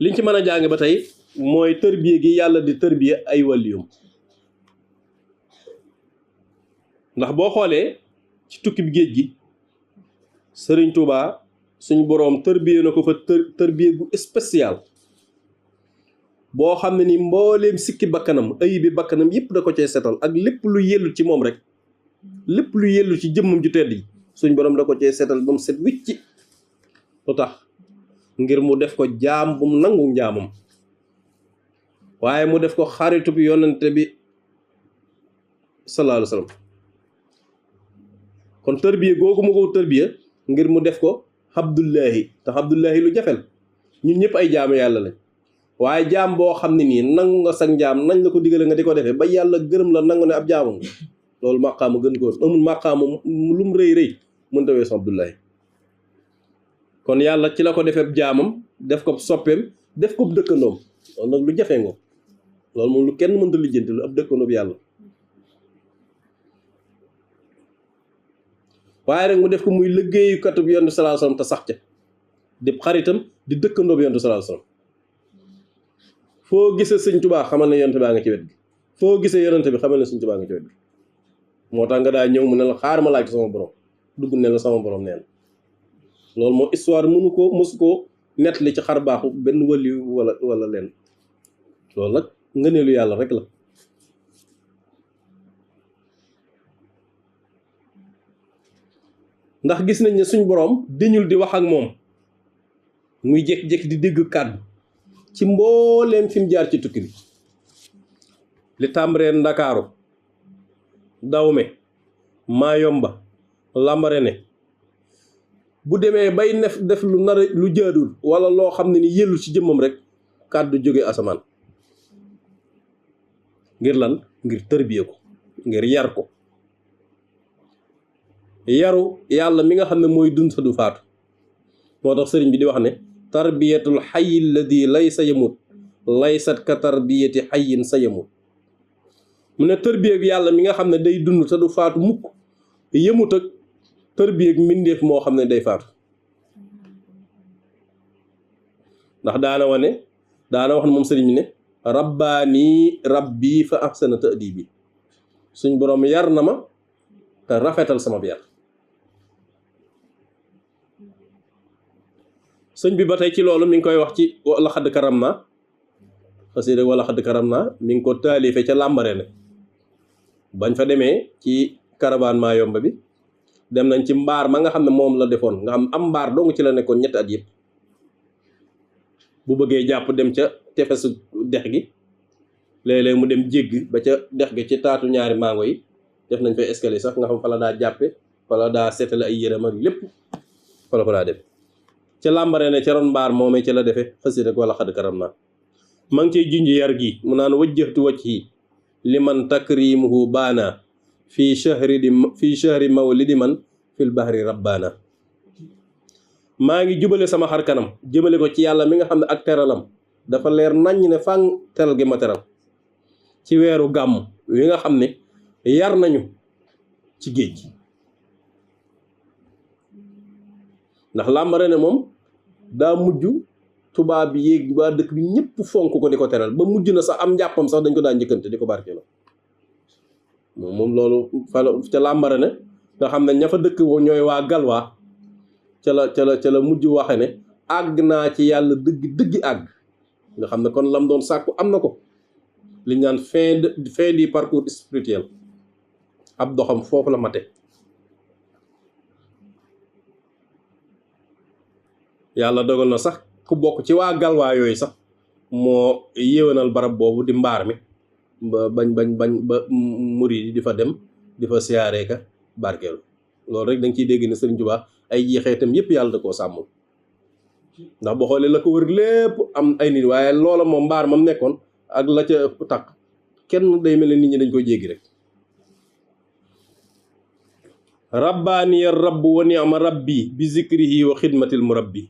liñ ci mën a jàng ba tey mooy tërbiye gi yàlla di tërbiye ay waliyum ndax boo xoolee ci tukki bi géej gi Sëriñ Tuubaa suñ boroom tërbiye na ko fa tërbiye gu spécial boo xam ne ni mbooleem sikki bakkanam ayi bi bakkanam yëpp da ko cee setal ak lépp lu yellu ci moom rek lépp lu yellu ci jëmmam ju tedd yi suñ boroom da ko cee setal ba mu set wicci lu tax ngir mu def ko jaam bu mu nangu njaamam waaye mu def ko xaritu bi yonente bi sallallahu alayhi wa sallam kon tërbiye googu mu ko tërbiye ngir mu def ko Abdullahi tax Abdullahi lu jafel ñun ñëpp ay jaamu yàlla lañ waaye jaam boo xam ne nii nangu nga sag njaam nañ la ko digale nga di ko defee ba yàlla gërëm la nangu ne ab jaamam loolu maqaama gën ko amul maqaama lu mu rëy rëy mënta weesu Abdullahi kon yàlla ci la ko defee jaamam def ko soppeem def ko dëkkandoom loolu nag lu jafe ngo loolu moom lu kenn mënta lijjanti lu ab dëkkandoob yàlla waaye rek mu def ko muy liggéeyukatub yonent sallallahu alayhi wasallam te sax ca di xaritam di dëkkandoob yonent sallallahu alayhi wasallam foo gisee sëñ Tuubaa xamal ne yonent baa nga ci wet gi foo gisee yonent bi xamal ne sëñ Tuubaa nga ci wet gi moo tax nga daa ñëw mu ne la xaar ma laaj sama borom dugg ne la sama borom neen loolu moom histoire mësu koo nettali ci xar baaxu benn wali wala leen loolu nag ngëneelu yàlla rek la ndax gis nañ ne suñ borom dañul di wax ak moom muy jékki-jékki di dégg kàddu ci mbooleem fi mu jaar ci tukki bi li tàmbaree Ndakaaru Dawme Mayomba Lambaréné bu demee bay def lu nar lu jaadul wala loo xam ne ni yellu ci jëmmam rek kàddu jóge asamaan ngir lan ngir tërbiye ko ngir yar ko yaru yàlla mi nga xam ne mooy dund sa du faatu moo tax sëriñ bi di wax ne tarbiyatul xayyi alladi laysa yamut laysat ka tarbiyati xayyin sa yamut mu ne tërbiyeeg yàlla mi nga xam ne day dund te du faatu mukk yëmut ak tërbiyeeg mbindeef moo xam ne day faatu ndax daana wax ne moom sëriñ bi ne rabbaani rabbi fa ahsana ta'dibi suñ boroom yar na ma te rafetal sama yar sëñ bi ba tey ci loolu mi ngi koy wax ci wala xadd karam naa xasida wala xadd karam naa mi ngi ko taalife ca Lambaréné bañ fa demee ci caravane Mayomba bi dem nañ ci mbaar ma nga xam ne moom la defoon nga xam am mbaar dong ci la nekkoon ñetti at yëpp bu bëggee jàpp dem ca tefesu dex gi léeg-léeg mu dem jégg ba ca dex gi ci taatu ñaari mango yi def nañ fay escalier sax nga xam fa la daa jàppe fa la daa seetale ay yërëm ak lépp fa la ko daa dem ca Lambaréné ca ron mbaar moomee ci la defee xasida wala xadd karam naa ma ngi cey junj yar gi mu naan wajjahtu wajhi liman takrimuhu baana fii chahri mawlidi man fil bahri rabbaana maa ngi jubale sama xar kanam jëmale ko ci yàlla mi nga xam ne ak teralam dafa leer naññ ne fang teral gi ma teral ci weeru gàmm wi nga xam ne yar nañu ci géej gi ndax Lambaréné moom daa mujj tubaab bi yéeg waa dëkk bi ñëpp fonk ko di ko teral ba mujj na sax am njàppam sax dañ ko daan njëkkante di ko barkeeloo moom loolu ca Lambaréné nga xam ne ña fa dëkk ñooy waa Galwaa ca la mujj waxe ne àgg naa ci yàlla dëggi àgg nga xam ne kon lam doon sàkku am na ko li ñu naan fin du parcours spirituel ab doxam foofu la mate yàlla dogal na sax ku bokk ci waa Galwaa yooyu sax moo yéwénal barab boobu di mbaar mi bañ ba murid yi di fa dem di fa siyaaree ka barkeelu loolu rek da nga ciy dégg ne Sëriñ Tuubaa ay jeexeetam yépp yàlla da koo sàmmul ndax boo xoolee la ko wër lépp am ay nit waaye loola moom mbaar mam nekkoon ak la ca ëpp tàkk kenn day mel ne nit ñi dañ koy jéggi rek rabbaaniya rabbu wa ni'ma rabbi bi zikrihi wa xidmatil murabbi